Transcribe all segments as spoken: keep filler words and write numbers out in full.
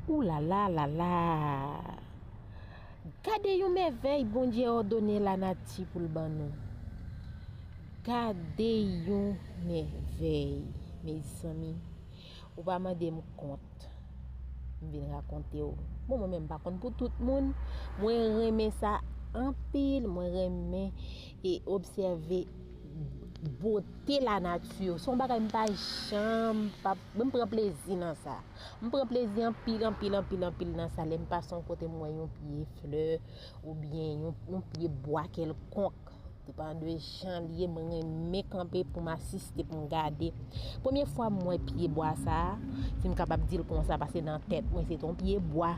Ou la la la la! Gade yon mèvèy Bondye òdone lanati pou l ban nou. Gade yon mèvèy, mezanmi. Ou pa mande m kont. M vin rakonte w. Bon, mwen menm m pa konn pou tout moun. Mwen renmen sa anpil. Mwen renmen e obsève bote lanati. Se yon bagay m pa janm pa, m pran plezi nan sa. M pran plezi anpil, anpil, anpil, anpil nan sa. Lè m pase yon kote, m wè yon pye flè oubyen yon, yon pye bwa kèlkonk. Depann de jan l ye, mwen renmen kanpe pou m asiste, pou m gade. Premye fwa m wè pye bwa sa a, si m kapab di l konsa, paske nan tèt mwen se te yon pye bwa.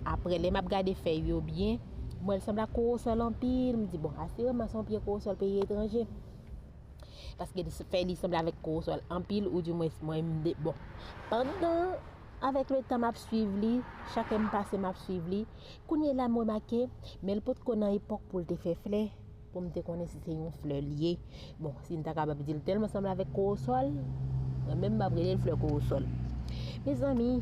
Apre, lè m ap gade fèy yo byen, m wè l sanble ak kowosòl anpil. M di, bon, asireman se yon pye kowosòl peyi etranje. Paske li, fèy li sanble avèk kowosòl anpil, ou di mwen, mwen, m de, bon. Pandan, avèk letan, m ap swiv li, chak lè m pase, m ap swiv li. Kounye la, m remake, men l potko nan epòk pou l te fè flè, pou m te konnen si se yon flè l ye. Bon, si m ta kapab di l tèlman sanble avèk kowosòl, mwen menm m ap rele l flè kowosòl. Mezanmi,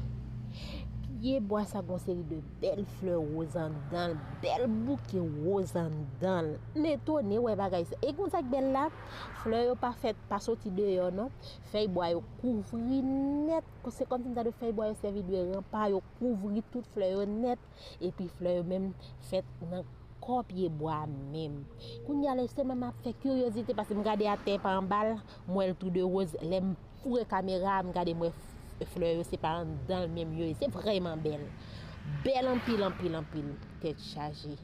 pye bwa sa gon seri de bèl flè woz anndan l, bèl bouke woz anndan l. M etone wè bagay sa. E gon sa k bèl la, flè yo pa fèt, pa soti deyò non. Fèy bwa yo kouvri nèt. Se kòmsi m ta di fèy bwa yo sèvi de ranpa, yo kouvri tout flè yo nèt. Epi flè yo menm fèt nan kò pye bwa menm. Kounye a la, sèlman m ap fè kiryozite, paske m gade atè pa anba l, m wè l tou de woz. Lè m foure kamera a, m gade, m wè f-, flè yo, se pa anndan l menm yo ye. Se vrèman bèl. Bèl anpil, anpil, anpil. Tèt chaje.